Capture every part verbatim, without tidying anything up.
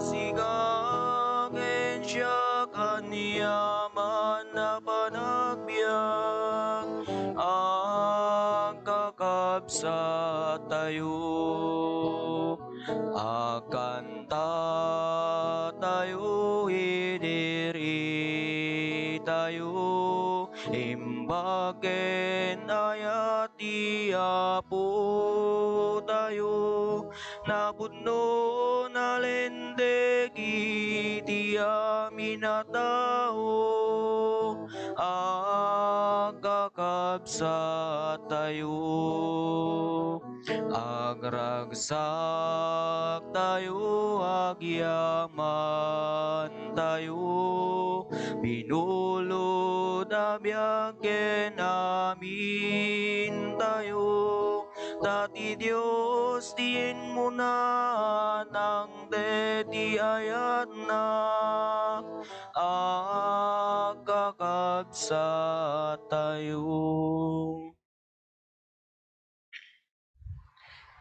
Sika ken siak aniaman a panagbiag a kakabsattayo. Agkantatayo idi ritayo imbag ken ayat ti Apotayo. Napudno, nalinteg iti amin a tao a kakabsattayo. Agragsaktayo, agyamantayo, binulod a biag ken amintayo. Ta ti Dios ti immuna a nangted ti ayatna a kakabsattayo.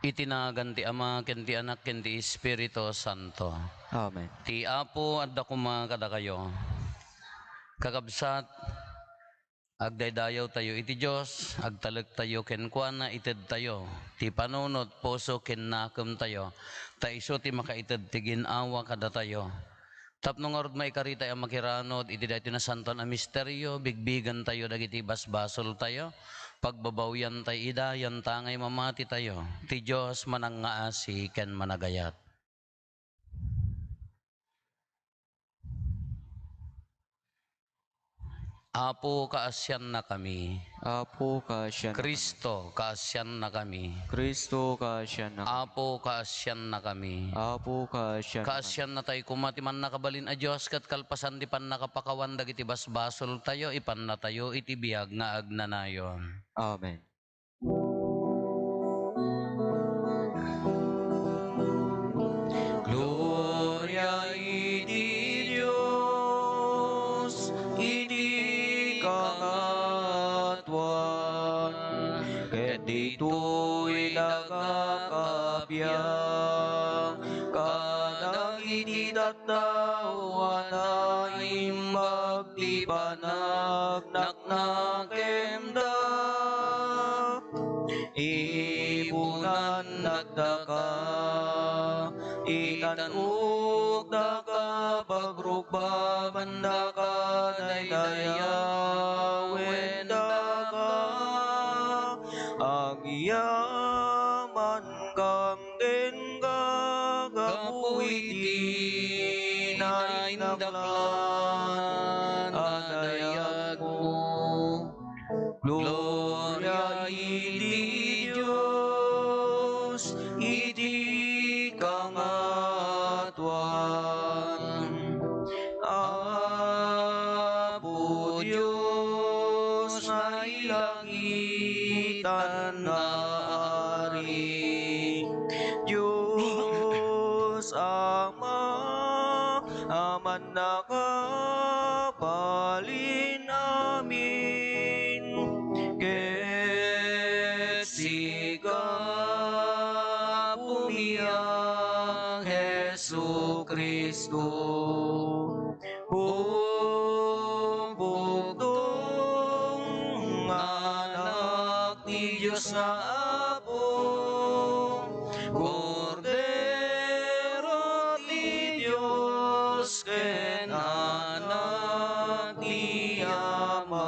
Iti nagan ti Ama, ken ti Anak, ken ti Espiritu Santo. Amen. Ti Apo adda koma kadakayo. Kakabsat, agdaydayawtayo iti Dios, agtalektayo kenkuana, itedtayo ti panunot, puso, ken nakemtayo, ta isu ti makaited ti gin-awa kadatayo. Tapno ngarud maikaritay a makiranud iti daytoy nasantoan a misterio, bigbigentayo dagiti basbasoltayo, pagbabawiantay ida, yantangay mamatitayo. Ti Dios manangngaasi ken managayat. Apo, kaasiannakami. Apo, kaasiannakami. Cristo, kaasiannakami. Cristo, kaasiannakami. Apo, kaasiannakami. Apo, kaasiannakami. Kaasiannatayo koma ti Mannakabalin a Dios ket kalpasan ti pannakapakawan dagiti basbasoltayo, ipannatayo iti biag nga agnanayon. Amen. Gloria iti Dios iti kangatoan, ket ditoy dagakabiag kadagiti tattao a naimbag ti panagnak- nakemda. Ipunannakdaka, itan-okdaka, pagrukbabandaka, daydayawendaka, agyamankam kenka gapu iti naindaklan a dayagmo. Gloria iti Dios iti kangatoan. Apo Dios, nailangitan nga Ari, Dios Ama, a Mannakabalin amin, ket sika, Apomi a Jesu-Cristo, bugbugtong nga Anak ti Dios nga Apo, Kordero ti Dios ken Anak ti Ama.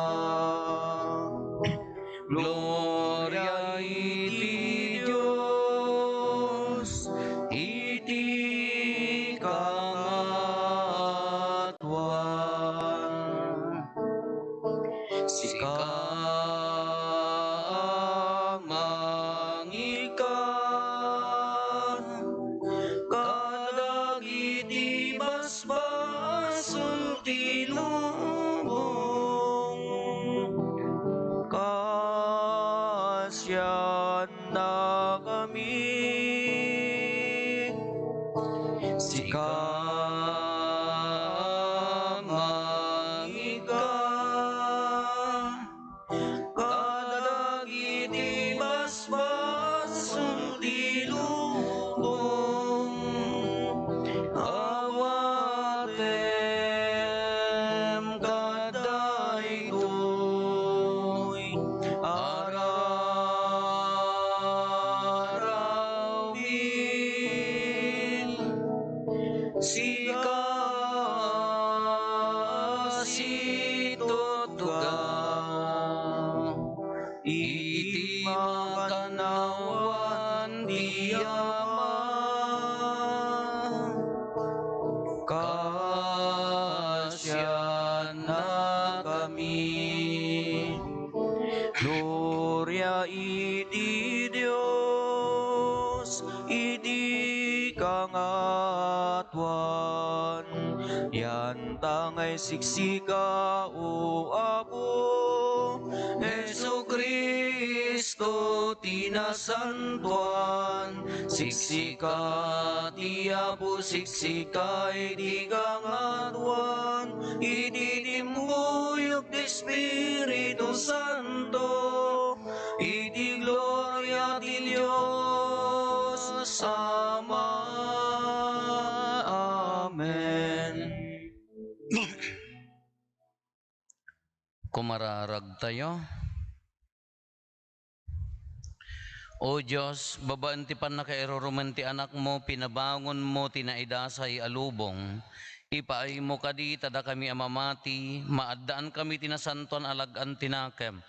Gloria iti Dios iti kangatoan. Sika a mangikkan kadagiti basbasol ti lubong, ka Annakami, sika nga ika, kadagiti basbasol ti lubong, awatem kadaytoy. Ararawin, sika situtga iti makannawan ti Ama. Kasiannakami. Gloria iti Dios iti kangatuan. Yanta nga isiksika, O Apo, Jesu-Cristo ti nasantoan. Siksika ti Apo, siksika iti kangatuan, iti timpuyog ti Espiritu Santo, iti gloria ti Dios Ama. Amen. Kumararagtayo. O Dios, babaen ti pannakairurumen ti Anakmo, pinabangonmo ti naidasay a lubong. Ipaaymo kadi ta dakami a mamati, maaddaankami ti nasantoan a lag-an ti nakem.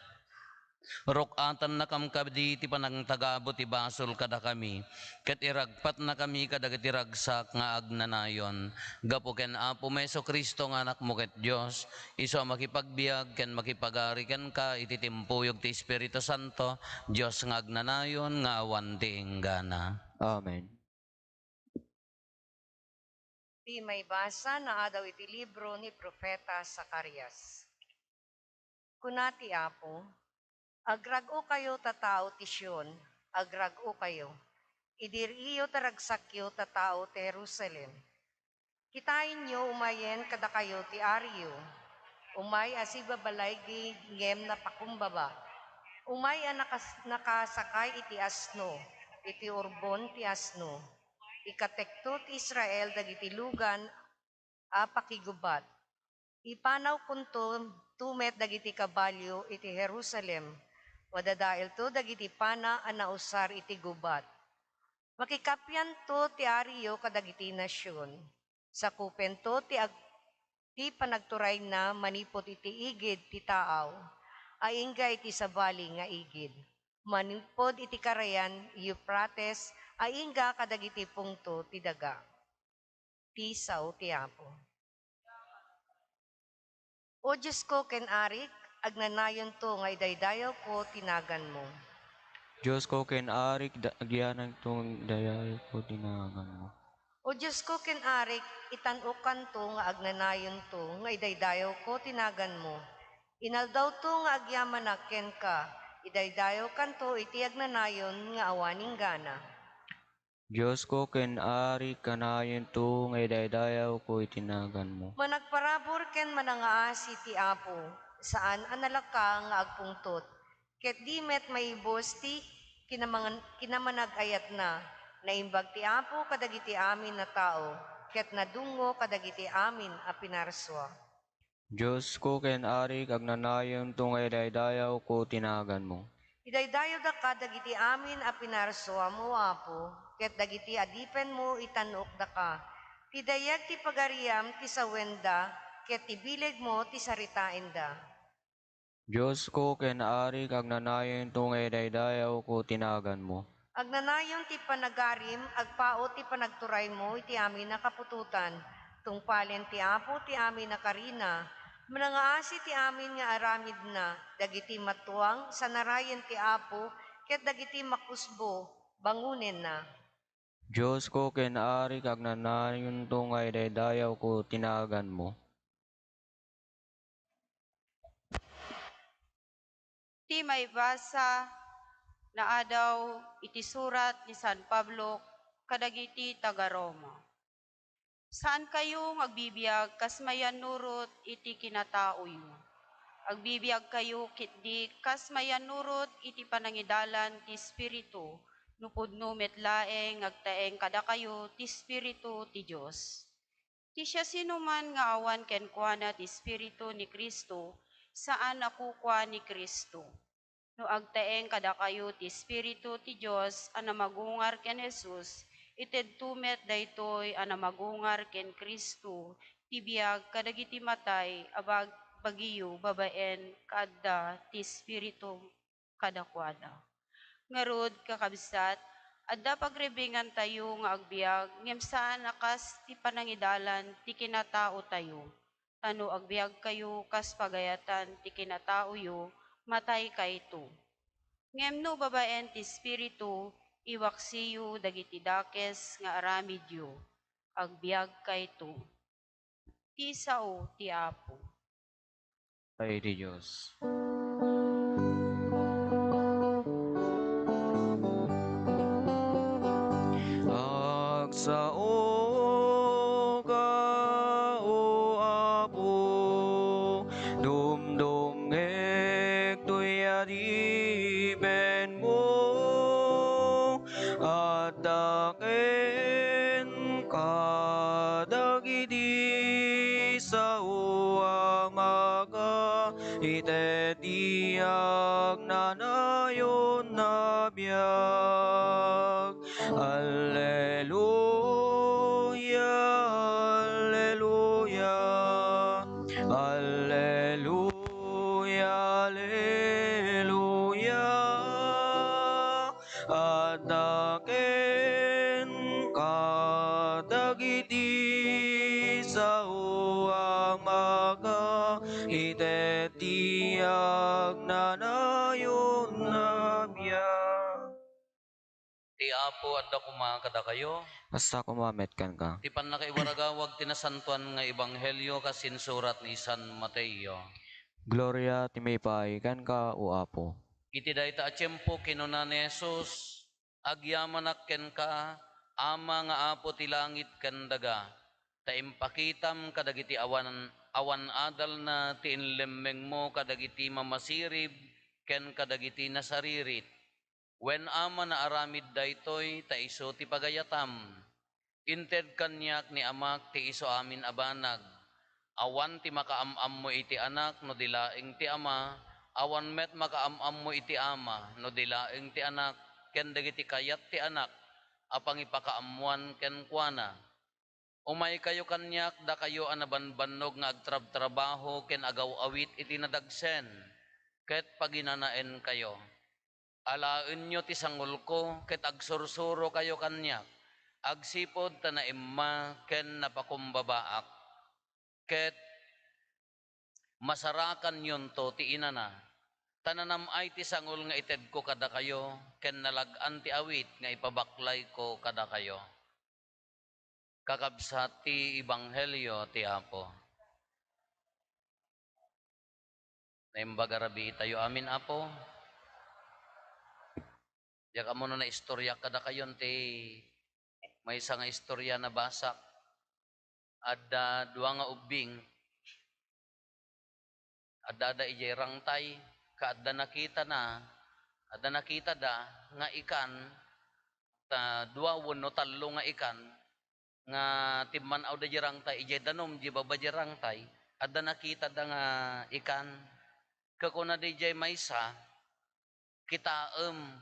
Ruk-atannakam kadi ti panangtagabo ti basol kadakami, ket iragpatnakami kadagiti ragsak nga agnanayon. Gapu ken Apomi Jesu-Cristo nga Anakmo ket Dios, isu a makipagbiag ken makipagari kenka iti timpuyog ti Espiritu Santo, Dios nga agnanayon nga awan ti inggana. Amen. Ti maibasa naadaw iti libro ni Profeta Zacarias. Kuna ti Apo, "Agrag-okayo ta tao ti Sion, agrag-okayo. Idiriyo ta ragsakyo ta tao ti Jerusalem. Kitaenyo umayen kadakayo ti Ario, umay a sibabalaygi ngem napakumbaba, umay a nakas-, nakasakay iti asno, iti urbon ti asno. Ikatekto ti Israel dagiti lugan a pakigubat. Ipanawkonto met dagiti kabalio iti Jerusalem, madadaelto dagiti pana a nausar iti gubat. Makikapianto ti Ario kadagiti nasion. Sakupento ti ag-, ti panagturayna manipud iti igid ti taaw a ingga iti sabali nga igid, manipud iti karayan Eufrates a ingga kadagiti pungto ti daga." Ti sao ti Apo. O Diosko ken Arik, agnanayonto nga idaydayawko ti naganmo. Diosko ken Arik, da-, agyananto nga idaydayawko ti naganmo. O Diosko ken Arik, itan-okkanto nga agnanayonto nga idaydayawko ti naganmo. Inaldawto nga agyamanak kenka, idaydayawkanto iti agnanayon nga awan inggana. Diosko ken Arik, agnanayonto nga idaydayawko iti naganmo. Managparabur ken manangaasi ti Apo, saan a nalaka nga agpungtot, ket di met maibus ti kinamangan-, kinamanag-ayatna. Naimbag ti Apo kadagiti amin a tao, ket nadungngo kadagiti amin a pinarsua. Diosko ken Arik, agnanayonto nga idaydayawko ti naganmo. Idaydayawdaka dagiti amin a pinarsuam, O Apo, ket dagiti adipenmo itan-okdaka. Ti dayag ti pagariam ti sawenda, ket ti bilegmo ti saritaenda. Diosko ken Arik, agnanayonto nga idaydayawko ti naganmo. Agnanayon ti panagarim, agpaut ti panagturaymo iti amin a kaputotan. Tungpalen ti Apo ti amin a karina, manangaasi ti amin nga aramidna, dagiti matuang, sanarayen ti Apo, ket dagiti makusbo, bangonenna. Diosko ken Arik, agnanayonto nga idaydayawko ti naganmo. Ti maibasa Naadaw iti surat ni San Pablo kadagiti taga-Roma. Saankayo nga agbibiag kas mayannurot iti kinataoyo. Agbibiagkayo ketdi kas mayannurot iti panangidalan ti Espiritu, no pudno met laeng nga agtaeng kadakayo ti Espiritu ti Dios. Ti siasinoman nga awan kenkuana ti Espiritu ni Cristo, saan a kukua ni Cristo. No agtaeng kadakayo ti Espiritu ti Dios a namagungar ken Jesus, itedto met daytoy a namagungar ken Cristo ti biag kadagiti matay a bag-, bagiyo babaen kaadda ti Espiritu kadakuada. Ngarud, kakabsat, adda pagribbingantayo nga agbiag ngem saan a kas ti panangidalan ti kinataotayo. Ta no agbiagkayo kas pagayatan ti kinataoyo, mataykayto. Ngem no babaen ti Espiritu, iwaksiyo dagiti dakes nga aramidyo. Agbiagkayto. Ti sao ti Apo. Tay ti Dios. Agsaoka, O Apo, dumdumngek toy adipenmo, adda kenka dagiti sao a maga-, ited ti agnanayon a biag. Alleluia, alleluia, alleluia, alleluia. Adda kenka dagiti sao a maga-, ited ti agnanayon a biag. Ti Apo adda koma kadakayo. Kasta koma met kenka. Ti pannakaiwaragawag ti nasantoan nga ebanghelio kas insurat ni San Mateo. Gloria ti maipay kenka, O Apo. Iti dayta a tiempo, kinuna ni Jesus, "Agyamanak kenka, Ama nga Apo ti langit ken daga, ta impakitam kadagiti awan, awan adalna ti inlemmengmo kadagiti mamasirib ken kadagiti nasaririt. Wen, Ama, naaramid daytoy ta isu ti pagayatam. Inted kaniak ni Amak ti isu amin a banag. Awan ti makaam-ammo iti Anak no di laeng ti Ama, awan met makaam-ammo iti Ama no di laeng ti Anak ken dagiti kayat ti Anak a pangipakaammoan kenkuana. Umaykayo kaniak, dakayo a nabanbannog nga agtrabtrabaho ken agaw-awit iti nadagsen, ket paginanaenkayo. Alaenyo ti sangulko ket agsursurokayo kaniak, agsipud ta naimma ken napakumbabaak, ket masarakanyonto ti inana. Ta nanam-ay ti sangul nga itedko kadakayo, ken nalag-an ti awit nga ipabaklayko kadakayo." Kakabsat, ti ebanghelio ti Apo. Naimbag a rabii tayo amin, Apo. Diak ammo no naistoryak kadakayon ti maysa nga istoria nabasak. Adda dua nga ubbing. Adda-adda idiay rangtay, ket adda nakitana, adda nakitada nga ikan, ta dua wenno tallo nga ikan, nga timman-awda idiay rangtay, idiay danum, idiay baba idiay rangtay, adda nakitada nga ikan. Ket kuna daydiay maysa, "Kitaem,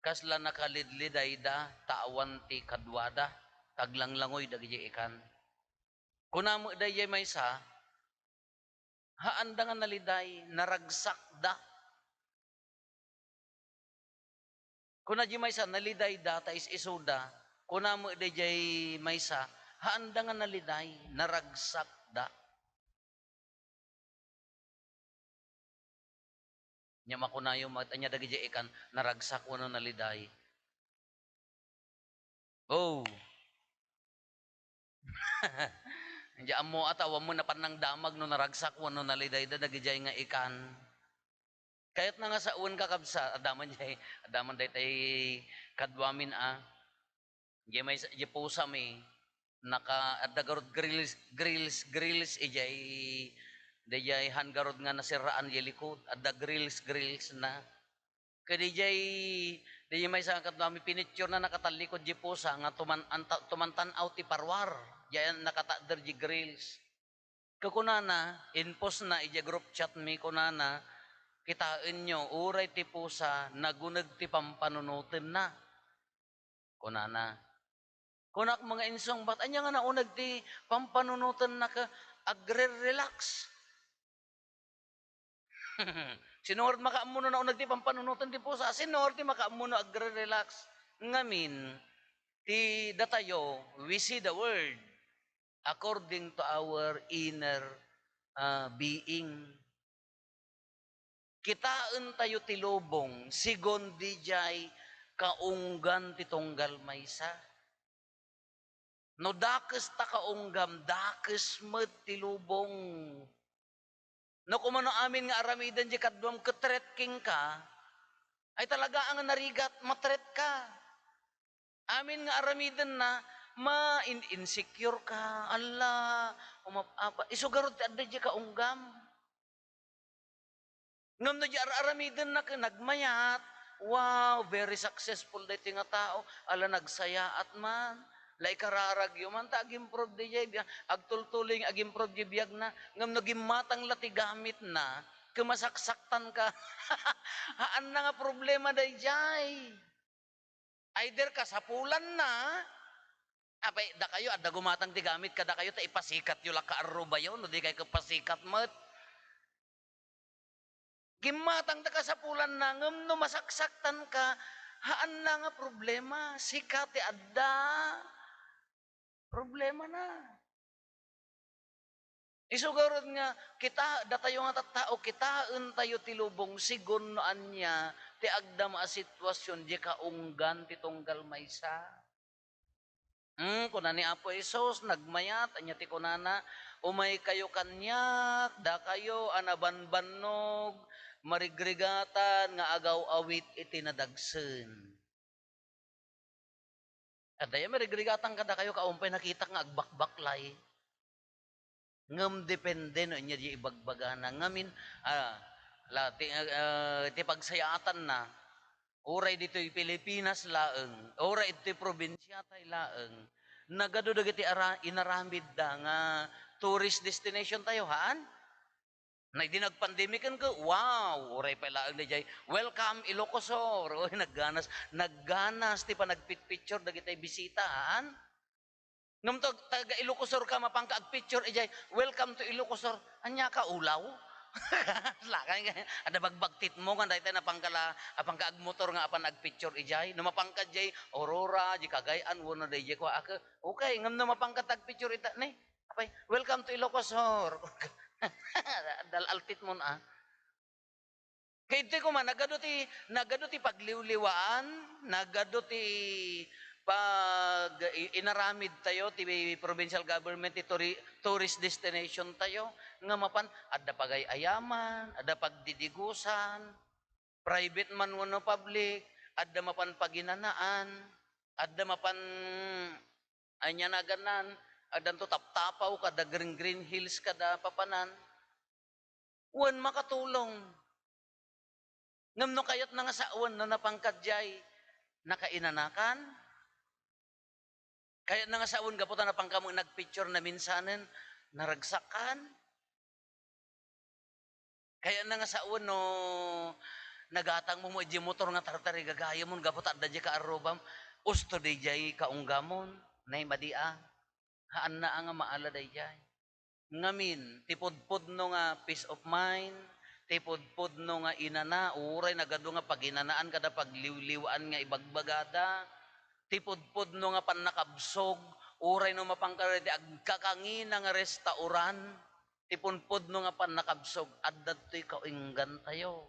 kasla nakalidlidayda, ta awan ti kaduada, taglanglangoy dagiti ikan." Kuna met daydiay maysa, "Haanda nga naliday, naragsakda." Kuna di maysa, "Nalidayda, ta is-isuda." Kuna met daydiay maysa, "Haanda nga naliday, naragsakda." Nya makunayo met, ania dagidiay ikan, naragsak wenno naliday? Oh. Anya ammo a ta awan met napannangdamag no naragsak wenno naliday da dagidiay nga ikan. Kayatna nga sawen, kakabsat, adda man jay, adda man daytay kaduamin a, jay maysa, jay pusami, naka, adda garud grills, grills, grills, ijay, dayjay han garud nga nasiraan jay likod, adda grills, grills na. Ket ijay, dayjay maysa nga kaduami, pinicturena, nakatallikod jay pusa nga tuman-, anta-, tumantan-aw ti paruar, jay nakatakder jay grills. Ket kunana, inpostna idiay group chat mi, kunana, "Kitaenyo, uray ti pusa, naguneg ti pampanunotenna," kunana. Kunak, "Mga insungbat, ania nga nauneg ti pampanunotenna ket agre-relax?" Sino ngarud makaammo no nauneg ti pampanunoten ti pusa? Sino ngarud ti makaammo no agre-relax? Ngamin, ti datayo, we see the world according to our inner, ah, being. Kitaentayo ti lubong, sigun dijay kaunggan ti tunggal maysa. No dakes ta kaunggam, dakes met ti lubong. No kumano amin nga aramiden di kaduam ket threat kenka, ay talaga nga narigat, ma-threat ka. Amin nga aramidenna, ma-, in-, insecure ka, alla, umap-apa, isu garud ti adda di kaunggam. Ngem no di ar-aramidenna ket nagmayat, wow, very successful daytoy nga tao, ala, nagsayaat man, la ikararagyo man ta agimprove dayjay bia-, agtultuloy nga agimprove jay biagna, ngem no gimmatang la ti gamitna, ket masaksaktan ka, haanna nga problema dayjay. Either kasapulanna, apay, dakayo, adda gumatang ti gamit kadakayo, ta ipasikatyo la kaarrubayo, no di kay ket pasikat met. Gimmatang ta kasapulanna, ngem no masaksaktan ka, haanna nga problema, sika ti adda problemana. Isu garud nga kita, datayo nga tattao, kitaentayo ti lubong sigun no ania ti agdama a sitwasyon, di kaunggan ti tunggal maysa. Hmm, kuna ni Apo Jesus, nagmayat, ania ti kunana, "Umaykayo kaniak, dakayo a nabanbannog, marigrigatan nga agaw-awit iti nadagsen." Adda ya, marigrigatan kadakayo, kaupay nakitak nga agbakbaklay. Ngem depende no ania di ibagbagana. Ngamin, ah, la, ti, ah, ti pagsayaatanna, uray ditoy Pilipinas laeng, uray ditoy probinsiatayo laeng, nagadu dagiti ara-, inaramidda nga tourist destination tayo, haan? Na idi nagpandemiken ket, wow, uray pay laeng dayjay, "Welcome, Ilocos Sur." Oy, nagganas, nagganas ti panagpitpicture dagiti bisita, haan? Ngem tag-, taga Ilocos Sur ka, mapanka agpicture idiay, "Welcome to Ilocos Sur." Ania ka, ulaw? Lakay nga, adda bagbagtitmo nga dayta, napanka la, apanka agmotor nga apan agpicture idiay. No mapanka diay Aurora, di Cagayan, wenno dayjay kua, ake, okay, ngem no mapanka tagpicture ita, ni, apay, "Welcome to Ilocos Sur." Dal-altitmon, a. Kay ditoy koma, nagadu ti, nagadu ti pagliwliwaan, nagadu ti pag-, i-, inaramid tayo ti provincial government ti turi-, tourist destination tayo, nga mapan adda pagay-ayaman, adda pagdidigusan, private man wenno public, adda mapan paginanaan, adda mapan, ania nagannan, addanto Taptapaw, kada Green, Green Hills, kada papanan. Wen makatulong. Ngem no kayatna nga sawen, no napanka diay nakainanakan, kayatna nga sawen gapu ta napanka met nagpicture, naminsanen, naragsakan. Kayatna nga sawen no nagatangmo met diay motor nga tartarigagayemon gapu ta adda diay kaarrubam, usto daydiay kaunggamon, nay madi a. Haanna a nga maala daydiay. Ngamin, ti pudpudno nga peace of mind, ti pudpudno nga inana, uray nagadu nga paginanaan kada pagliwliwaan nga ibagbagada, ti pudpudno nga pannakabsog, uray no mapanka dayta agkakangina nga restauran, ti pudpudno nga pannakabsog, adda ditoy kaunggantayo.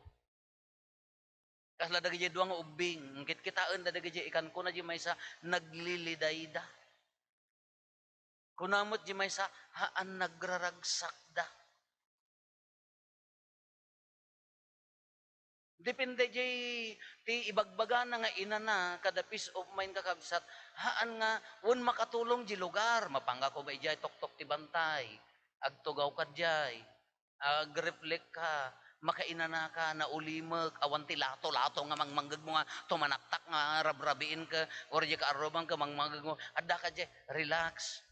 Kasla dagidiay dua nga ubbing, kitkitaenda dagidiay ikan, kuna di maysa, "Naglilidayda." Kuna met di maysa, "Haan, nagraragsakda." Depende jay ti ibagbagana nga inana kada peace of mind, kakabsat. Haan nga, wen makatulong jay lugar, mapanggakuba idiay toktok ti bantay, agtugaw ka diay, agreflect ka, makainana ka, naulimek, awan ti lato-lato nga mangmanggeg mo nga tumanaktak nga rabrabiin ka, or di ka arruman ka, mangmanggeg mo, adda ka diay, relax.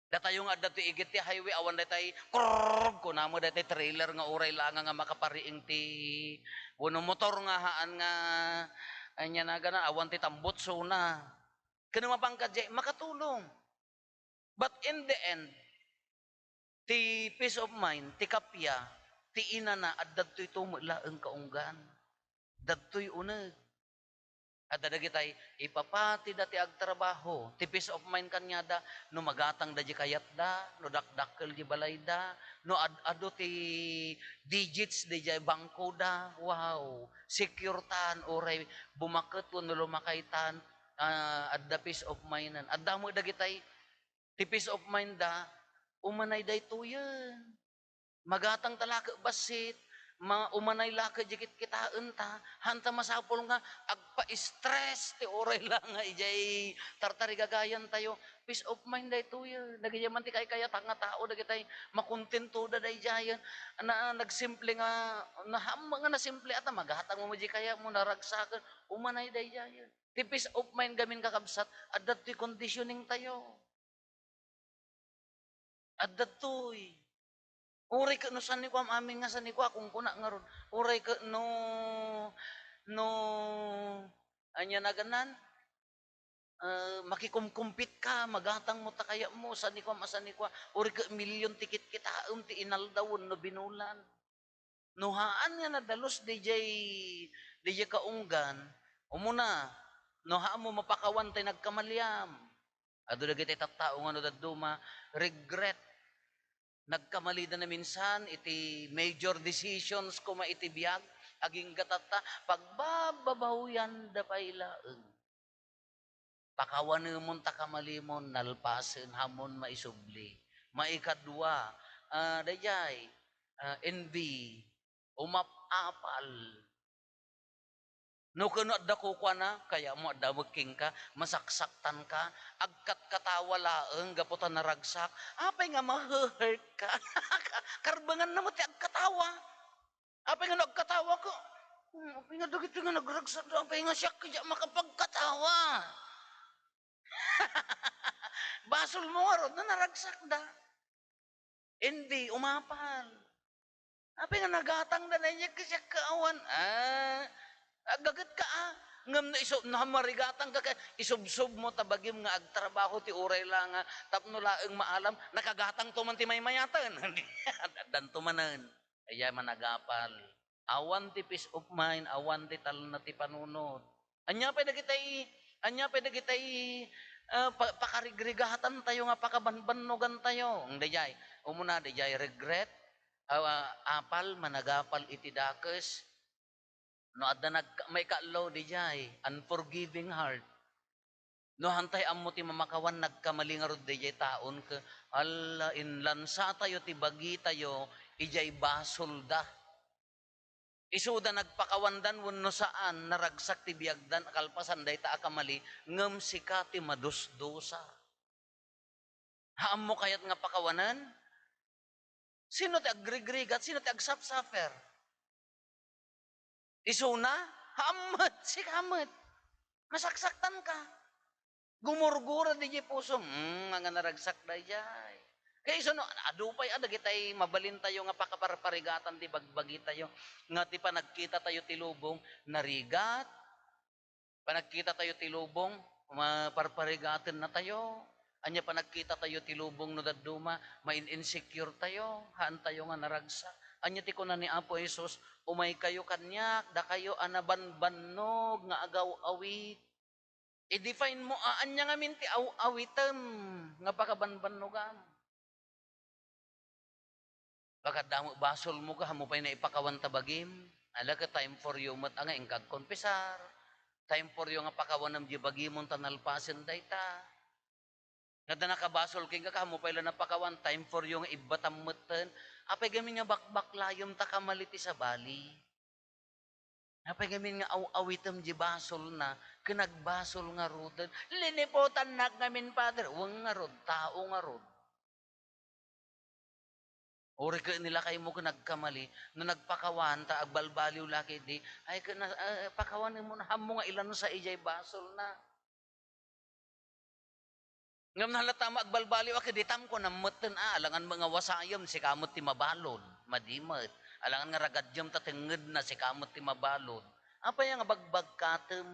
Datayo nga adda ti igid ti highway, awan daytay, krrrr, kunam nga daytay trailer nga uray la nga, nga makapariing ti, wenno motor nga haan nga, ania na gana, awan ti tambutsona. Ken no mapangka diay, makatulong. But in the end, ti peace of mind, ti kappia, ti inana, adda ditoy met laeng kaunggan. Dadtoy uneg. Adda dagitay ipapatida ti agtrabaho, ti peace of mind kaniada, no magatangda di kayatda, no dakdakkel di balayda, no ad-adu ti digits di jay bangkoda, wow, secure tan, uray bumaket wenno lumakay tan, ah, adda peace of mind-en. Adda met dagitay ti peace of mind da, umanay daytoyen. Magatang ta la ket bassit, ma-, umanay la ket di kitkitaen ta, haan ta masapul nga agpa-stress ti uray la nga idiay tartarigagayan tayo. Peace of mind daytoy, eh. Dagiti man ti kaykayat nga tao, dagitay makontento da daydiayen. Na, nagsimple nga, nahammo nga nasimple ata, magatang mo di kaya mo naragsaken, umanay daydiayen. Ti peace of mind gamin kakabsat, adda ti conditioning tayo. Adda toy. Uray ket no saan ni kua, amin nga saan ni kua, kunkuna ngarud. Uray ket no, no, ania naganan? Eh, makikumkumpit ka, magatang mo ta kayat mo, saan ni kua, saan ni kua. Uray ket milyon ti kitkitaem ti inaldaw wenno binulan. No haan nga nadalus daydiay, daydiay kaunggan, umuna, no haan mo mapakawan tay nagkamaliam. Adu dagiti tattao nga no dadduma, regret. Nagkamalida na minsan iti major decisions koma iti biag, agingga tatta, pagbababawianda pay laeng. Pakawanemon ta kamalimon, nalpasen, hamon maisubli. Maikadua, ah, daydiay, ah, envy, umap-apal. No kano adda kukuana, kayat mo adda met kenka, masaksaktan ka, agkatkatawa laeng gapu ta naragsak. Apay nga mahe-hurt ka? Karbenganna met ti agkatawa. Apay nga no agkatawa ka? Hmm, apay nga dagiti nga nagragsak da, apay nga siak kaya makapagkatawa? Basol mo ngarud no naragsak da. Envy, umapal. Apay nga nagatang da na inyek kasiak ka awan? Ah, agaget ka, ah. Ngem no isu-, no marigatang ka, ka, isubsob mo ta bagim nga agtrabaho ti uray la nga tapno laeng maalam, nakagatang to man ti maymayaten. Addan to manen. Aya managapal. Awan ti peace of mind, awan ti talna ti panunot. Ania pay dagitay, ania pay dagitay, ah, pa-, pakarigrigatantayo nga pakabanbannogantayo? Daydiay, umuna daydiay regret, ah, apal, managapal iti dakes. No adda nag-, maikaallo, daydiay, unforgiving heart. No hantay ammo ti mamakawan, nagkamali ngarud daydiay taon ket, alla, inlansatayo ti bagitayo idiay basolda. Isuda nagpakawandan wenno saan, naragsak ti biagdan, kalpasan dayta a kamali, ngem sika ti madusdusa. Haammo kayat nga pakawanen? Sino ti agrigrigat? Sino ti agsapsaper? Isuna? Haammet, sika met. Masaksaktan ka. Gumurgura di pusom. Hmm, nga naragsak daydiay. Kay isu no, adu pay a dagitay mabalintayo nga pakaparparigatan ti bagbagitayo, nga ti panagkitatayo ti lubong, narigat, panagkitatayo ti lubong, ma-, parparigatan natayo. Ania panagkitatayo ti lubong no dadduma, main-insecure tayo, haantayo nga naragsak. Ania ti kuna ni Apo Jesus, "Umaykayo kaniak, dakayo a nabanbannog nga agaw-awit." I-define mo, a, ania ngamin ti aw-awitem nga pakabanbannogam. Bakadda met basolmo ka, ammo pay naipakawan ta bagim. Ala ket time for you met a nga inka agkonfesar. Time for you nga pakawanem di bagimon ta nalpasen dayta. Nga adda nakabasol kenka, ammo pay la napakawan, time for you nga ibbatam metten. Apay gamin nga bakbaklayem ta kamali ti sabali? Apay ngamin nga aw-awitem di basolna, ken nagbasol ngaruden. Liniputannak ngamin, Father. Wen ngarud, tao ngarud. Uray ket nila kaymo ken nagkamali, no nagpakawan ta agbalbaliw la ketdi, ay ket na, ah, pakawanem mo, hammo nga ilansa idiay basolna. Ngem no halata mo agbalbaliw a ket ditam, kunam metten, a, alangan met nga wasayem, sika met ti mabalud, madi met. Alangan nga ragadiem ta tengngedna, sika met ti mabalud. Apay nga bagbagkatem?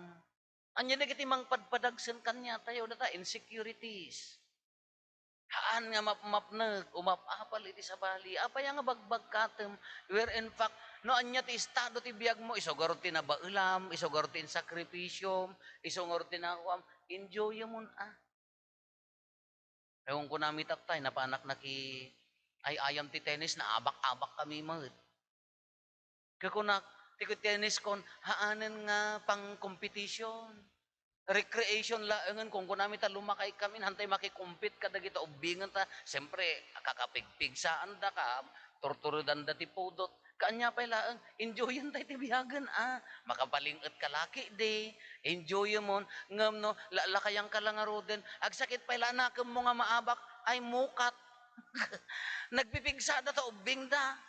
Ania dagiti mangpadpadagsen kaniatayo? Data insecurities. Haan nga mapmapnek, umap-apal iti sabali. Apay nga bagbagkatem? Where in fact, no ania ti estado ti biag mo, isu ngarud ti nabaelam, isu ngarud ti insakripisyom, isu ngarud ti nakuam, enjoyemon, a. Ay, kunkunami tattay, napanak naki-ay-ayam ti tennis, naabak-abak kami met. Kukunak, ti tennis kon, haanen nga pang-competition. Recreation laengen, kunkunami ta lumakay kami, hantay makikompete kadagita ubbingen ta, siyempre, kakapigpigsaanda ka, turturedanda ti pudot. Kaanya pay laeng, enjoyen tay ti biagen, a. Makapaling-et ka la ketdi, enjoyemon, ngem no, la-, lakayan ka la ngaruden, agsakit pay la nakemmo nga maabak, ay mukat. Nagpipigsada ta ubbingda.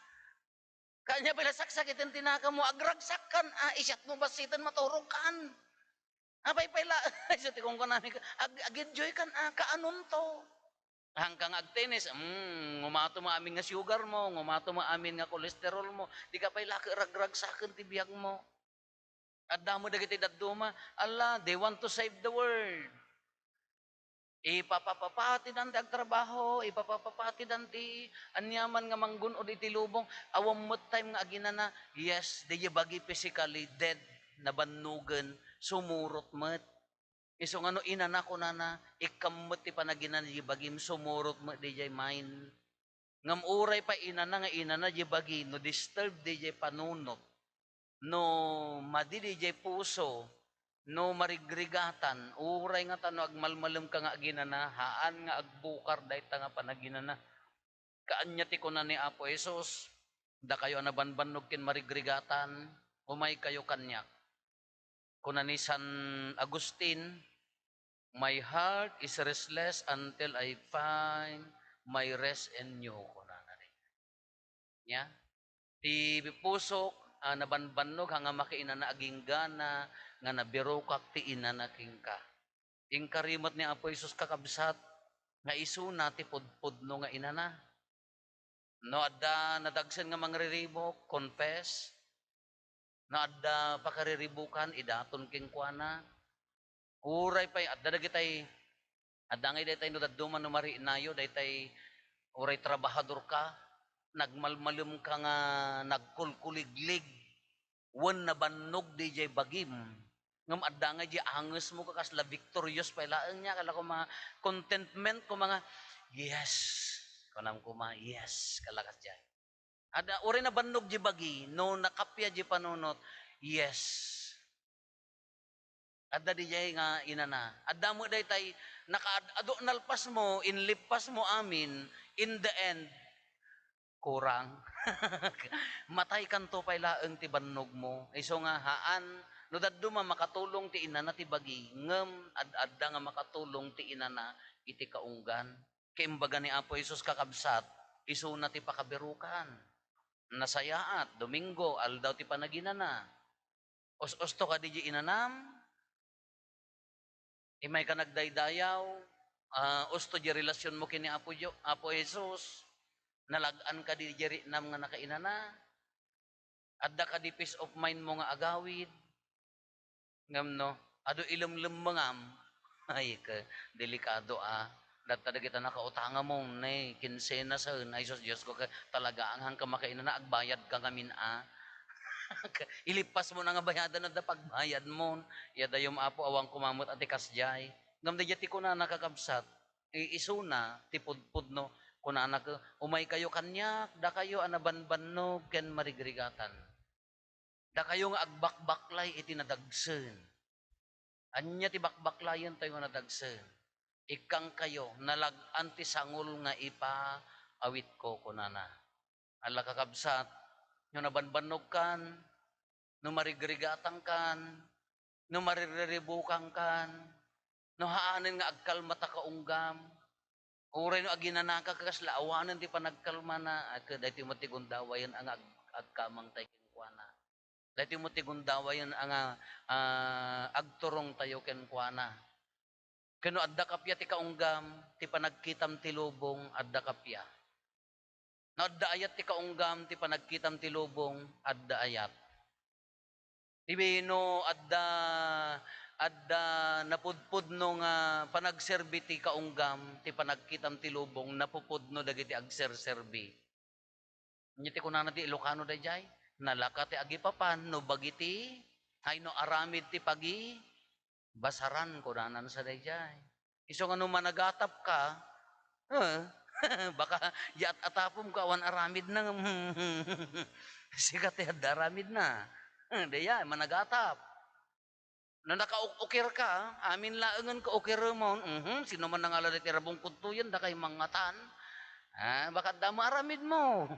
Kaanya pay la saksakiten ti nakemmo, agragsakkan, a, isiatmo bassiten, maturogkan. Apay pay la, isu ti kunkunami, ag-, ag-enjoykan, a, kaanonto. Hangka nga agtennis, mm, ngumato mo amin nga sugar mo, ngumato mo amin nga cholesterol mo, dika pay la ket ragragsaken ti biag mo. Adda met dagiti dadduma, ala, they want to save the world. Ipapapapatidan ti agtrabaho, ipapapapatidan ti aniaman nga manggun-od iti lubong. Awan met time nga aginana, yes, diay bagi physically dead, nabannogen, sumurot met. Isu nga no inana, kunana, ikkam met ti panaginana diay bagim, sumurot met diay mind. Ngem uray pay inana nga inana diay bagi, no disturb diay panunot, no madi diay puso, no marigrigatan, uray ngata no agmalmalem ka nga aginana, haan nga agbukar dayta nga panaginana. Kaanya ti kuna ni Apo Jesus, dakayo a nabanbannog ken marigrigatan, umaykayo kaniak. Kuna ni San Agustin, "My heart is restless until I find my rest in you," kunana. Nia, ti pusok a nabanbannog, haan nga makiinana, aginggana nga nabirokak ti inana kenka. Inkari met ni Apo Jesus, kakabsat, nga isuna ti pudpudno nga inana. No adda nadagsen nga mangriribuk, confess. No adda pakariribukan, idaton kenkuana. Uray pay, adda dagitay, adda ngay daytay no dadduma no marinayo, daytay uray trabahador ka, nagmalmalem ka nga nagkulkuliglig, wen nabannog diay bagim. Ngem adda ngay diay angesmo, ka kasla victorious pay laeng nia, kala koma contentment, koma nga, "Yes." Kunam koma, "Yes," kala kasdiay. Adda, uray nabannog diay bagi, no nakappia diay panunot, "Yes." Adda diay nga inana. Adda met daytay nakaad-ado, nalpas mo, inlippas mo amin, in the end, kurang. Matay kanto pay laeng ti bannog mo. Isu nga haan, no dadduma makatulong ti inana ti bagi, ngem ad-adda nga makatulong ti inana iti kaunggan. Ket imbaga ni Apo Jesus, kakabsat, isuna ti pakabirukan. Nasayaat, Domingo, aldaw ti panaginana. Us-usto kadi diay inanam? Imayka nagdaydayaw, ah, usto diay relasionmo ken ni Apo Dio-, Apo Jesus? Nalag-an kadi diay riknam nga nakainana? Adda kadi peace of mind mo nga agawid? Ngem no, adu ilemlemmengam, ay, ke, delikado a. Dagta dagita nakautangam, ne, kinsenasen, ay, sus, Dios ko, ke, talaga, ang hangka makainana, agbayad ka ngamin a. Ilipas mo na nga bayadan, adda pagbayad mo. Ya dayom, Apo, awan kumamet a ti kasdiay. Ngem daydiay ti kunana, kakabsat, i-, isuna ti pudpudno. Kunana ke, "Umaykayo kaniak, dakayo a nabanbannog ken marigrigatan. Dakayo nga agbakbaklay iti nadagsen." Ania ti bakbaklayentayo nga nadagsen? "Ikkangkayo, nalag-an ti sangol nga ipaawitko," kunana. Ala, kakabsat, no nabanbannogkan, No marigrigatangkan, no maririribukankan, no haanen nga agkalmata kaunggam, uray no aginanaka kasla awanen ti panagkalmana, a, ket daytoy met ti gundawayna nga ag-, agkamangtayo kenkuana. Daytoy met ti gundawayna nga, ah, agturongtayo kenkuana. Ken no adda kappia ti kaunggam, ti panagkitam ti lubong, adda kappia. No adda ayat ti kaunggam, ti panagkitam ti lubong, adda ayat. Ti no adda, adda napudpudno nga panagserbi ti kaunggam, ti panagkitam ti lubong, napupudno dagiti agserserbi. Ania ti kunana ti Ilocano daydiay? Nalaka ti agipapan no bagiti, ay no aramid ti pagibasaran, kunana sa daydiay. Isu nga no managatap ka, eh, baka di at-atapom ka awan aramid na, sika ti adda aramid na. Eh, daydiay, managatap. No nakauk-ukir ka, amin laengen ka ukiremon, mhm, sino man nangala daytoy rabong kudtoyen, dakay mangngatan. Ah, baka adda maaramidmo.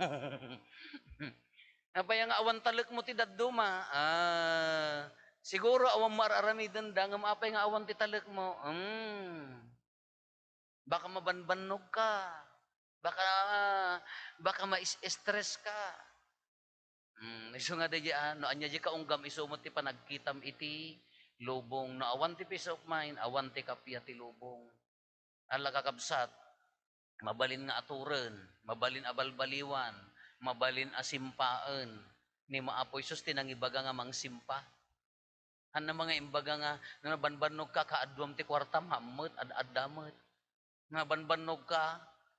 Apay nga awan talekmo ti dadduma? Ah, siguro awan mo ar-aramidenda, ngem apay nga awan ti talekmo? Hmm. Baka mabanbannog ka. Baka, baka ma-stress ka. Hmm, isu nga daydiay, ah, no ania di kaunggam, isu met ti panagkitam iti lubong. No awan ti peace of mind, awan ti kappia ti lubong. Ala, kakabsat, mabalin nga aturen, mabalin a balbaliwan, mabalin a simpaen. Ni Apo Jesus ti nangibaga nga mangsimpa. Haan nga imbaga nga, no nabanbannog ka, kaaduam ti kuartam, haan met, ad-adda met. Nabanbannog ka,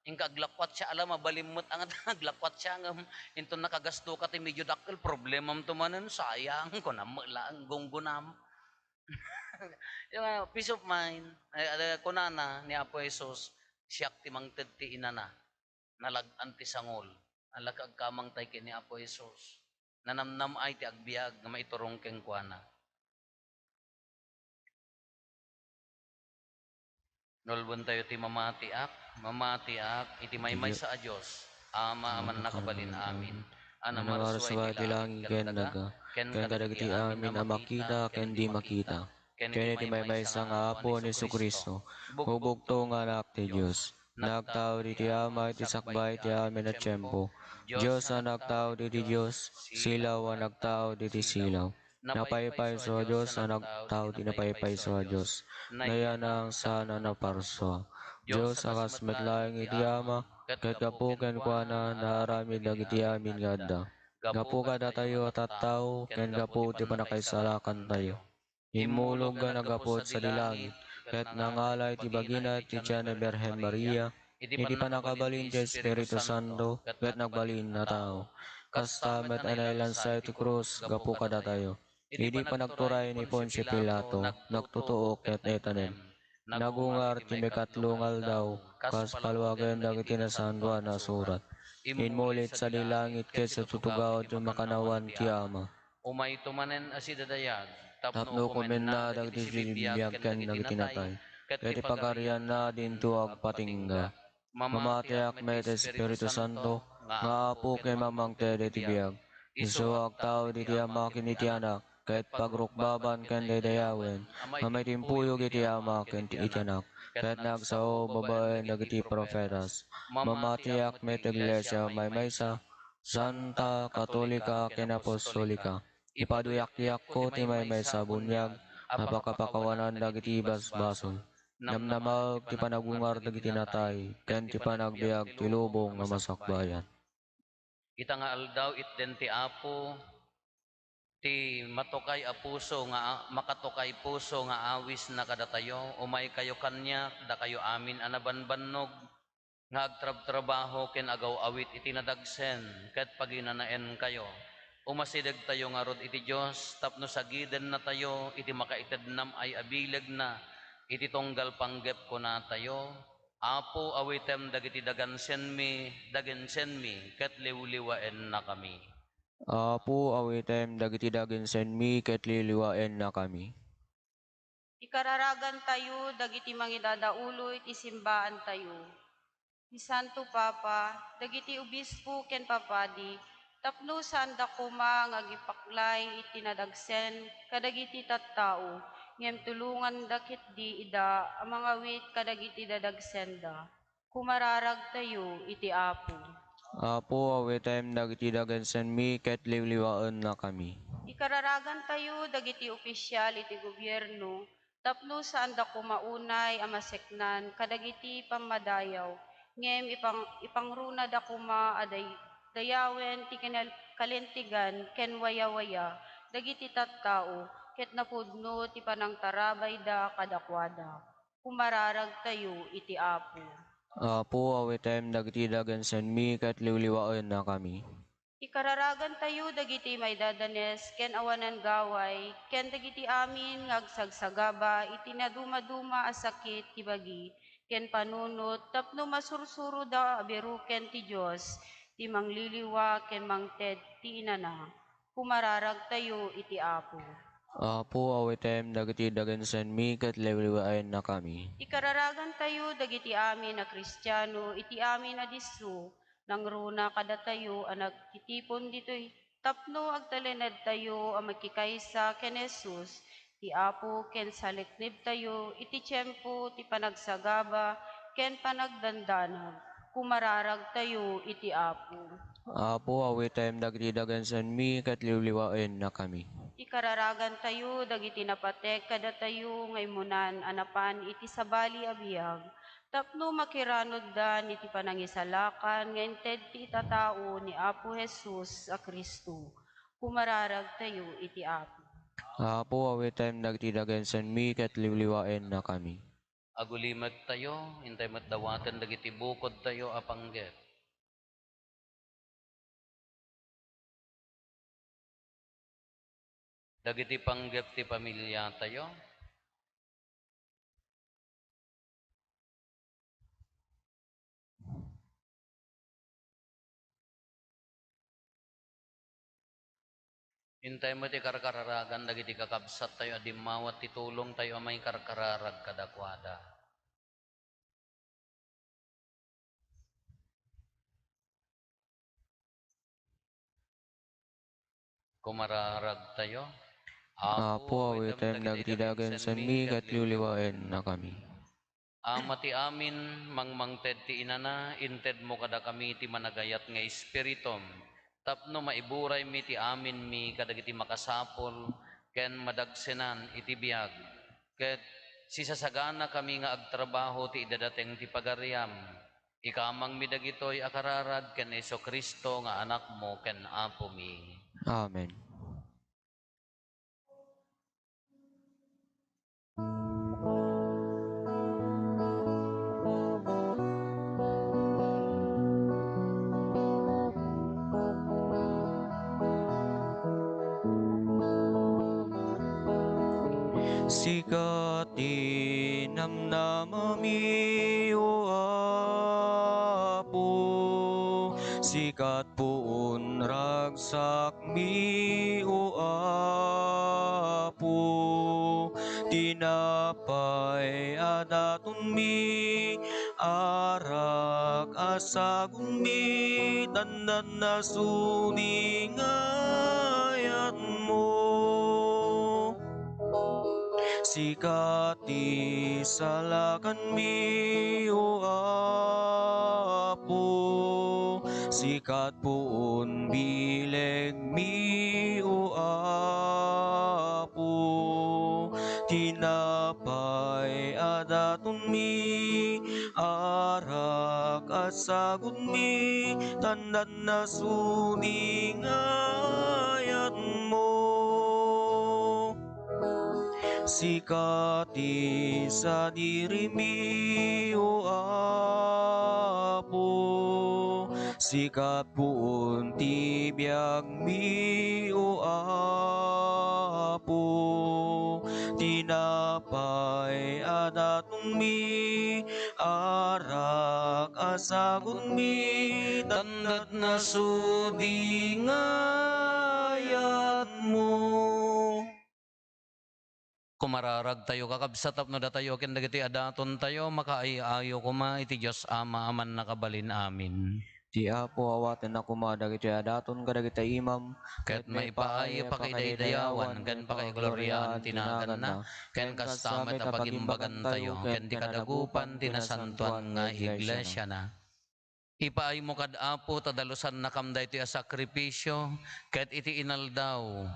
inka aglakwatsa, ala, mabalin met nga aglakwatsa, ngem inton nakagasto ka ti medio dakkel, problemam to manen, sayang, kunam met laeng, gunggunam. Yung, ah, peace of mind, ay, ay, kunana ni Apo Jesus, "Siak ti mangted ti inana." Nalag-an ti sangol. Ala, agkamangtay ken ni Apo Jesus. Nanamnam-ay ti agbiag nga maiturong kenkuana. Nulbontayo ti mamatiak, mamatiak iti maymaysa a Dios, Ama a mannakabalin amin, a namarsua iti langit ken daga, ken kadagiti amin a makita ken di makita, ken iti maymaysa nga Apo ni Jesu-Cristo, bugtong nga Anak ti Dios. Nagtao diti Ama iti sakbay ti amin a tiempo. Dios a nagtao diti Dios, silaw a nagtao diti silaw. Napaypayso a Dios a nagtao ti napaypayso a Dios. Nayanang saan a naparsua. Dios a kas met laeng iti Ama, ket gapu kenkuana naaramid dagiti amin nga adda. Gapu kadatayo a tattao, ken gapu ti pannakaisalakantayo. Immulog a naggapu sadi langit, ket nangala iti bagina ti Diana Birhen Maria, iti pannakabalin ti Espiritu Santo, ket nagbalin a tao. Kasta met a nailansa iti krus gapu kadatayo. Idi panagturay ni Poncio Pilato, nagtutuok ket itanem. Nagungar ti mikatlo nga aldaw, kas paluagen dagiti nasantoan a surat. Immulit sadi langit ket sa tutugaw ti makannawan ti Ama. Umayto manen a sidadayag, tapno ukomenna dagiti sibibiag ken dagiti natay, ket ti pagarianna dinto agpatingga. Mamatiak met Espiritu Santo, nga Apo ken mamangted iti biag. Isu agtao diti Ama ken iti Anak, ket pagrukbaban ken daydayawen, a maitimpuyog iti Ama ken iti Anak, ket nagsao babaen dagiti profetas. Mamatiak met Iglesia maymaysa, Santa, Katolika, ken Apostolika. Ipaduyakyakko ti maymaysa a buniag a pakapakawanan dagiti basbasol. Namnamaek ti panagungar dagiti natay, ken ti panagbiag ti lubong nga masakbayan. Ita nga aldaw, itden ti Apo ti matukay a puso nga a-, makatukay puso nga awisna kadatayo. Umaykayo kaniak, dakayo amin a nabanbannog nga agtrabtrabaho ken agaw-awit iti nadagsen ket paginanaenkayo. Umasidegtayo ngarud iti Dios tapno sagidennatayo iti makaitednam-ay a bilegna iti tunggal panggep, kunatayo, Apo, awitem dagiti dagansenmi, dagensenmi, ket liwliwaennakami. Apo, awitem dagiti dagensenmi, ket liwliwaennakami. Ikararagantayo dagiti mangidadaulo iti simbaantayo. Ni Santo Papa, dagiti obispo ken papadi, Tapno saanda koma nga agipaklay iti nadagsen kadagiti tattao, ngem tulonganda ketdi ida a mangawit kadagiti dadagsenda. Kumararagtayo iti Apo. Apo, awitem dagiti dagensenmi ket liwliwaennakami. Ikararagantayo dagiti opisyal iti gobierno tapno saanda koma unay a maseknan kadagiti pammadayaw, ngem ipang-, ipangrunada koma a day-, dayawen ti kinal-, kalintegan ken wayawaya dagiti tattao ket napudno ti panangtarabayda kadakuada. Kumararagtayo iti Apo. Apo, awitem dagiti dagensenmi ket liwliwaennakami. Ikararagantayo dagiti maidadanes ken awanan gaway, ken dagiti amin nga agsagsagaba iti nadumaduma a sakit ti bagi ken panunot tapno masursuroda a biroken ti Dios, ti mangliliwa ken mangted ti inana. Kumararagtayo iti Apo. Apo, awitem dagiti dagensenmi ket liwliwaennakami. Ikararagantayo dagiti amin a Kristiano iti amin a disso, nangruna kadatayo a nagtitipon ditoy tapno agtalinaedtayo a makikaysa ken Jesus, ti Apo ken saleknibtayo iti tiempo ti panagsagaba ken panagdandanag. Kumararagtayo iti Apo. Apo, awitem dagiti dagensenmi ket liwliwaennakami. Ikararagantayo dagiti napatek kadatayo nga immunan a napan iti sabali a biag, tapno makiranuddan iti panangisalakan nga inted ti itatao ni Apo Jesus a Cristo. Kumararagtayo iti Apo. Apo, awitem dagiti dagensenmi ket liwliwaennakami. Agulimektayo, intay met dawaten dagiti bukodtayo a panggep. Dagiti panggep ti pamiliatayo. Intay met ti karkararagan dagiti kakabsattayo a dimmawat ti tulongtayo a maikarkararag kadakuada. Kumararagtayo. Apo, awitem dagiti dagensenmi ket liwliwaennakami. Ama ti amin, mangmangted ti inana, intedmo kadakami ti managayat nga Espiritum, tapno maiburaymi ti aminmi kadagiti makasapul ken madagsenan iti biag, ket sisasaganakami nga agtrabaho ti idadateng ti pagariam. Ikamangmi dagitoy a kararag ken Jesu-Cristo nga Anakmo ken Apomi. Amen. Sika ti namnamami, O Apo, sika puon ragsakmi, O Apo, tinapay a datonmi, arak a sagunmi, dandannasudi nga ayatmo. Sika ti salakanmi, O Apo, sika puon bilegmi, O Apo, tinapay a datonmi, arak a sagunmi, dandannasudi nga ayatmo. Sika ti sadirimi, O Apo, sika puon ti biagmi, O Apo, tinapay a datonmi, arak a sagunmi, dandannasudi nga ayatmo. Kumararagtayo, kakabsat, tapno datayo ken dagiti adatontayo makaay-ayo koma iti Dios Ama a Mannakabalin-amin. Ti Apo awatenna koma dagiti adaton kadagiti imam, ket maipaay a pakidaydayawan ken pakaigloriaan ti naganna, ken kasta met a pagimbagantayo ken ti kadagupan ti nasantoan nga iglesiana. Ipaaymo kad Apo ta dalusannakam daytoy a sakripisio, ket iti inaldaw,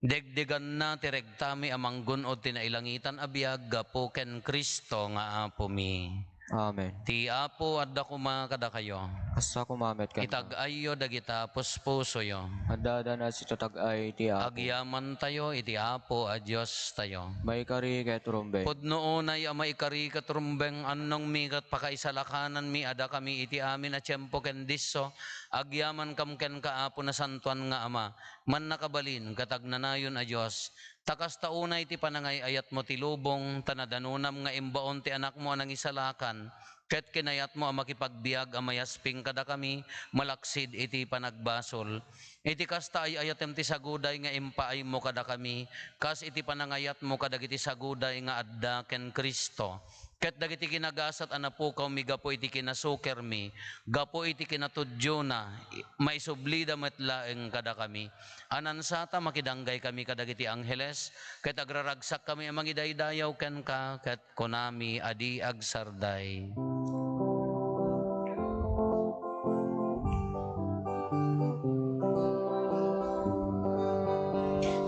degdeganna ti regtami a manggun-od ti nailangitan a biag gapu ken Cristo nga Apomi. Amen. Ti Apo adda koma kadakayo. Kasta koma met kenka. Itag-ayyo dagita puspusoyo. Adda-adda a sitag-ay ti Apo. Agyamantayo iti Apo a Diostayo. Maikari ket rumbeng. Pudno unay a maikari ket rumbeng, annongmi ket pakaisalakananmi a dakami iti amin a tiempo ken disso, agyamankam kenka, Apo, nasantoan nga Ama, mannakabalin ket agnanayon a Dios. Ta kasta unay ti panangay-ayatmo ti lubong, ta nadanonam nga imbaon ti Anakmo a Nangisalakan, ket kinayatmo a makipagbiag a mayasping kadakami malaksid iti panagbasol. Iti kasta, ay-ayatem ti saguday nga impaaymo kadakami, kas iti panangayatmo kadagiti saguday nga adda ken Cristo. Ket dagiti kinagasat a napukawmi gapu iti kinasukermi, gapu iti kinatudiona, i-, maisublida met laeng kadakami. Anansata, makidanggay kami kadagiti angheles, ket agraragsak kami a mangidaydayaw kenka, ket kunami a di agsarday.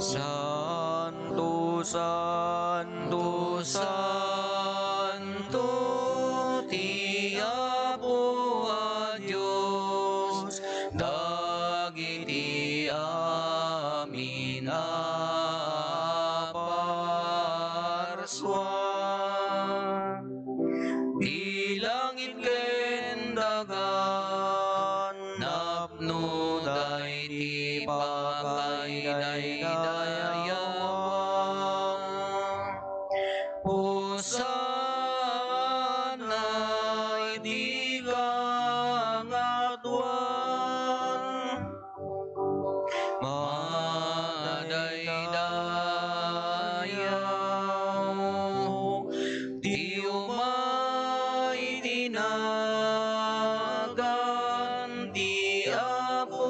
Santo, Santo, Santo, ti Apo a Dios, dagiti amin a parsua. Ti langit ken daga, napnoda iti pakaidaydayawa. Hosanna iti kangatoan. Madaydayaw ti umay ti nagan ti Apo.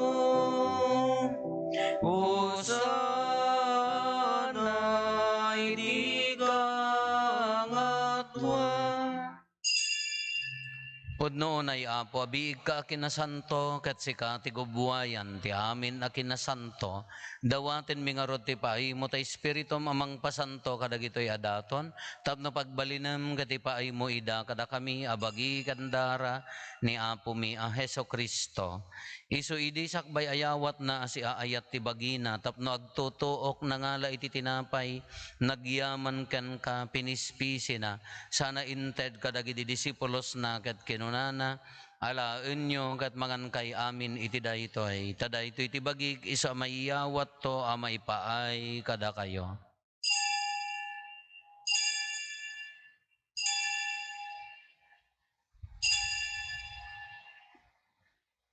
Hosanna iti kangatoan. Pudno unay, Apo, a biigka a kinasanto, ket sika ti gubbuayan ti amin a kinasanto. Dawatenmi ngarud ti paaymo ta Espiritum a mangpasanto kadagitoy a daton, tapno pagbalinem ket ipaaymo ida kadakami a bagi ken dara ni Apomi a Jesu-Cristo. Isu idi sakbay a yawatna a siaayat ti bagina tapno agtutuok, nangala iti tinapay, nagyaman kenka, pinispisina, sana inted kadagiti disipulosna ket kinunana, "Alaenyo ket mangankay amin iti daytoy, ta daytoy ti bagik isu a maiyawatto a maipaay kadakayo."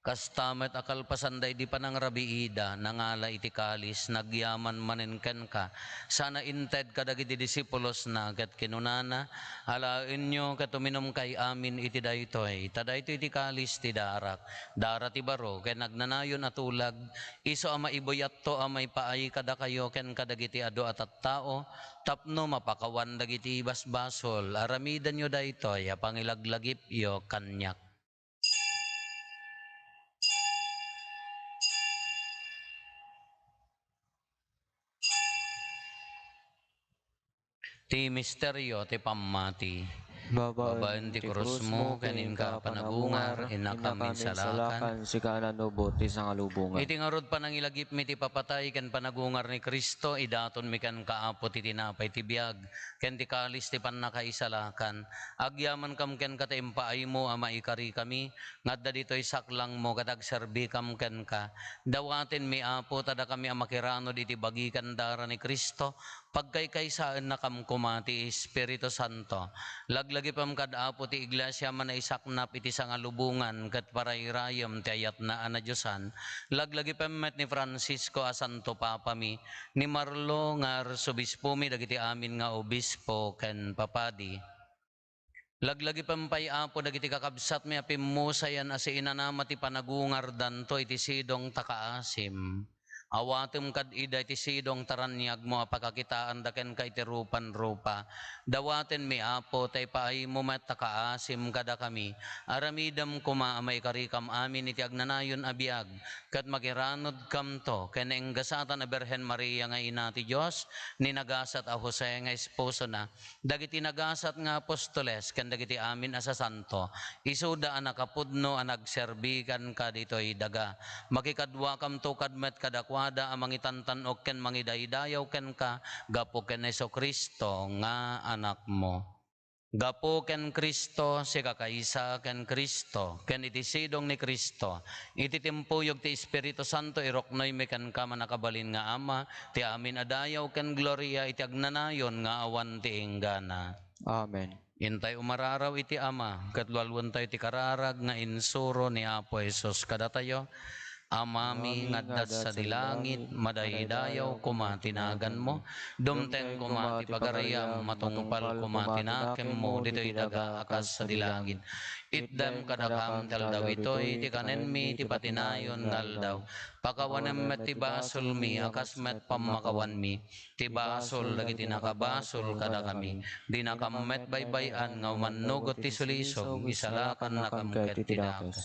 Kasta met a kalpasan daydi panangrabiida, nangala iti kalis, nagyaman manen kenka, sana inted kadagiti disipulosna, ket kinunana, "Alaenyo ket uminumkay amin iti daytoy, ta daytoy ti kalis ti darak, dara ti baro ken agnanayon a tulag, isu a maibuyatto a maipaay kadakayo ken kadagiti adu a tattao, tapno mapakawan dagiti basbasol. Aramidenyo daytoy a pangilaglagipyo kaniak." Ti misterio ti pammati. Babaen ti krusmo ken inka panagungar, innakam insalakan, sika a nanubo ti sangalubongan. Iti ngarud panangilagipmi ti papatay ken panagungar ni Cristo, idatonmi kenka, Apo, ti tinapay ti biag ken ti kalis ti pannakaisalakan. Agyamankam kenka ta impaaymo a maikarikami nga adda ditoy saklangmo ket agserbikam kenka. Dawatenmi, Apo, ta dakami a makiranod iti bagi ken dara ni Cristo, pagkaykaysaennakam koma ti Espiritu Santo. Laglagipem kad, Apo, ti Iglesia a manaisaknap iti sangalubongan ket parayrayem ti ayatna a nadiosan. Laglagipem met ni Francisco a Santo Papami, ni Marlo nga Arsobispomi, dagiti amin nga obispo ken papadi. Laglagipem pay, Apo, dagiti kakabsatmi a pimmusayan a siinanama ti panagungardanto iti sidong ta kaasim. Awatem kad ida iti sidong ta raniagmo a pakakitaanda kenka iti rupan-rupa. Dawatenmi, Apo, ta ipaaymo met ta kaasim kadakami. Aramidem koma a maikarikam amin iti agnanayon a biag, ket makiranudkamto ken nainggasatan a Birhen Maria nga Ina ti Dios, ni nagasat a Jose nga esposona, dagiti nagasat nga apostoles ken dagiti amin a sasanto, isuda a nakapudno a nagserbi kenka ditoy daga. Makikaduakamto kad met kadakuada a mangitantan-ok ken mangidaydayaw kenka gapu ken Jesu-Cristo nga Anakmo. Gapu ken Cristo, sikakaysa ken Cristo, ken iti sidong ni Cristo, iti timpuyog ti Espiritu Santo, iruknoymi kenka, mannakabalin nga Ama, ti amin a dayaw ken gloria iti agnanayon nga awan ti inggana. Amen. Intay umararaw iti Ama, ket lualuentayo ti kararag nga insuro ni Apo Jesus kadatayo. Amami nga adda sadi langit, madaydayaw koma ti naganmo. Dumteng koma ti pagariam, matungpal koma ti nakemmo ditoy daga a kas sadi langit. Itdem kadakam ti aldaw itoy ti kanenmi ti patinayon nga aldaw. Pakawanem met ti basolmi a kas met pammakawanmi ti basol dagiti nakabasol kadakami. Dinakam met baybay-an nga umannugot ti sulisog, isalakannakam ket ti dakes.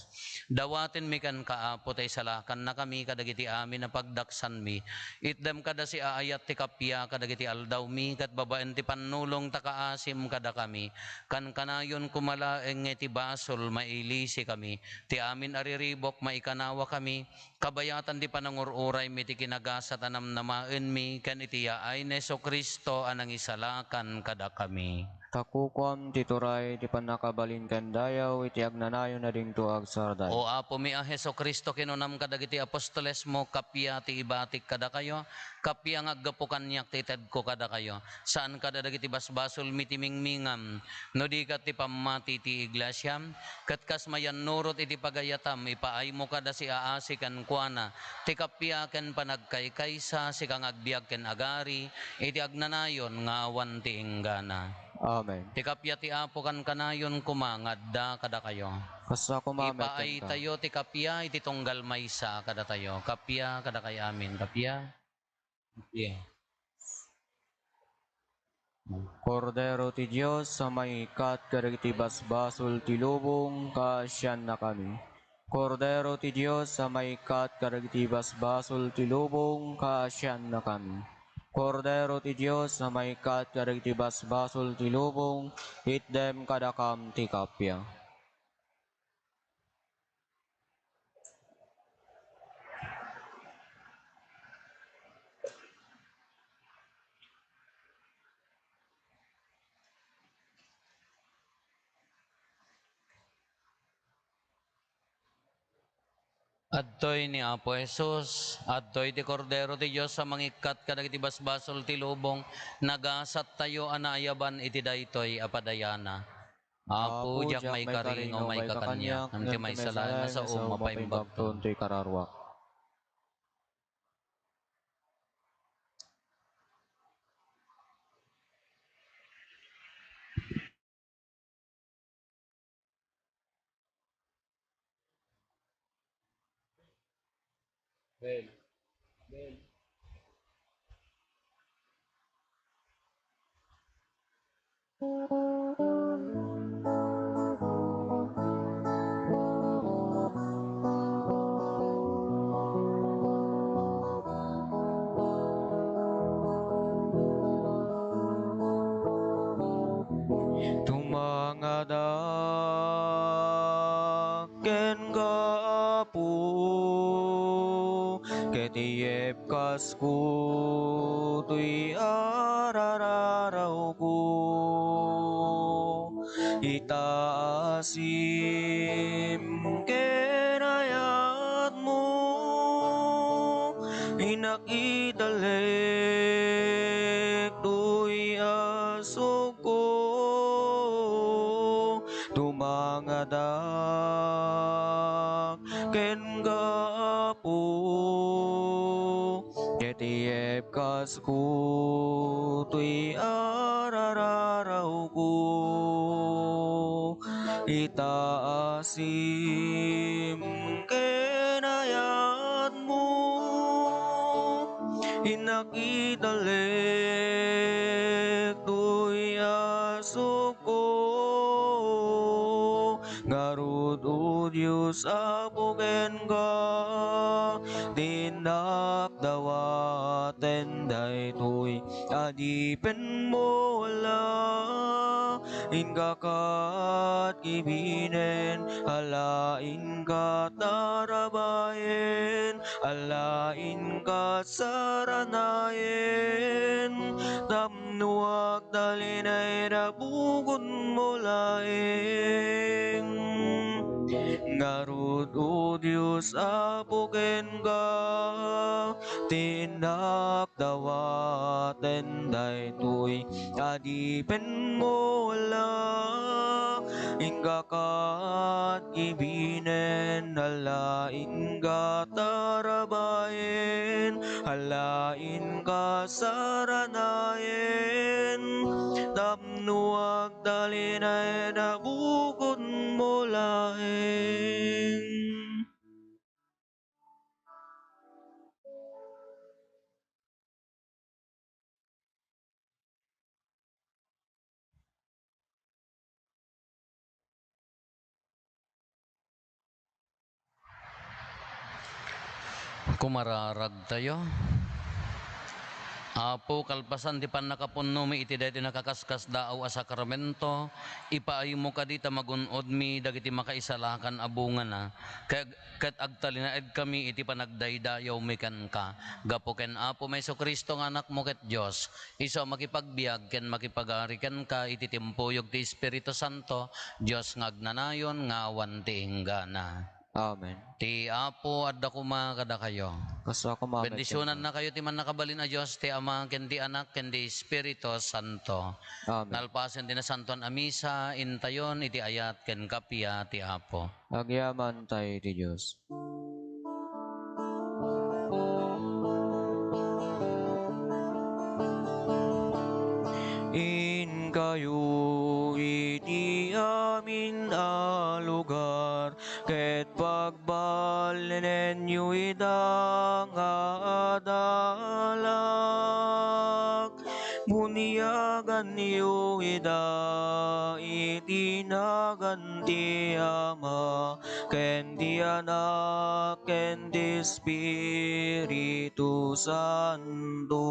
Dawatenmi kenka, Apo, ta isalakannakami kadagiti amin a pagdaksanmi. Itdem kada siaayat ti kappia kadagiti aldawmi, ket babaen ti pannulong ta kaasim kadakami. Kankanayon koma laeng nga iti basol mailisikami. Ti amin a riribuk maikanawakami. Kabayatan ti panangur-uraymi ti kinagasat a namnamaenmi ken iti yaay ni Jesu-Cristo a nangisalakan kadakami. Ta kukuam ti turay, ti pannakabalin ken dayaw iti agnanayon a dinto agsardeng. O Apomi a Jesu-Cristo, kinunam kadagiti apostolesmo, kappia ti ibatik kadakayo, kappia nga aggapu kaniak ti itedko kadakayo. Saan kada dagiti basbasolmi ti mingmingam, no di ket ti pammati ti iglesiam, ket kas mayannurot iti pagayatam, ipaaymo kada siaasi kenkuana ti kappia ken panagkaykaysa, sika nga agbiag ken agari iti agnanayon nga awan ti inggana. Amen. Ti kappia ti Apo kankanayon koma nga adda kadakayo. Kasta koma met kenka. Ipaaytayo ti kappia iti tunggal maysa kadatayo. Kappia kadakay amin. Kappia. Kappia. Kordero ti Dios a mangikkat kadagiti basbasol ti lubong, kaasiannakami. Kordero ti Dios a mangikkat kadagiti basbasol ti lubong, kaasiannakami. Kordero ti Dios a mangikkat kadagiti basbasol ti lubong, itdem kadakam ti kappia. Adtoy ni Apo Jesus, adtoy ti Kordero ti Dios a mangikkat kadagiti basbasol ti lubong, nagasattayo a naayaban iti daytoy a padayana. Apo, diak maikari nga umayka kaniak, ngem ti maisalaen nga sao, mapaimbagton ti kararuak. Tumangadak kenka, Apo, ket iyebkasko toy arararawko. Itaasim ken ayatmo, inak italek toy asugko. Tumangadak kenka, Apo, ket iyebkasko toy arararawko. ita a sim ken ayatmo. Innak ita lektoy a sukko. Ngarud, O Dios, Apo kenka, ti innak dawaten daytoy adipenmo, ala, inka kat kibinen, ala, inka tarabayen, ala, inka saranayen, tapno agtalinaed a bukodmo laeng. Ngarud, O Dios, Apo kenka, ti innak dawaten daytoy adipenmo, ala, inka kat kibinen, ala, inka tarabayen, ala, inka saranayen, tapno agtalinaed a bukodmo laeng. Kumararagtayo. Apo, kalpasan ti pannakapunnomi iti daytoy nakaskasdaaw a sakramento, ipaaymo kadi ta magun-odmi dagiti makaisalakan a bungana, ket, ket agtalinaedkami iti panagdaydayawmi kenka. Gapu ken Apomi Jesu-Cristo nga Anakmo ket Dios, isu a makipagbiag ken makipagari kenka iti timpuyog ti Espiritu Santo, Dios nga agnanayon nga awan ti inggana. Amen. Ti Apo adda koma kadakayo. Kasla koma met kenka. Bendisionannakayo ti Mannakabalin a Dios, ti Ama, ken ti Anak, ken ti Espiritu Santo. Amen. Nalpasen ti Nasantoan a Misa, intayon iti ayat ken kappia ti Apo. Agyamantay ti Dios. Inkayo iti amin a lugar, ket pagbalinenyo ida nga adalak. Buniaganyo ida iti nagan ti Ama, ken ti Anak, ken ti Espiritu Santo.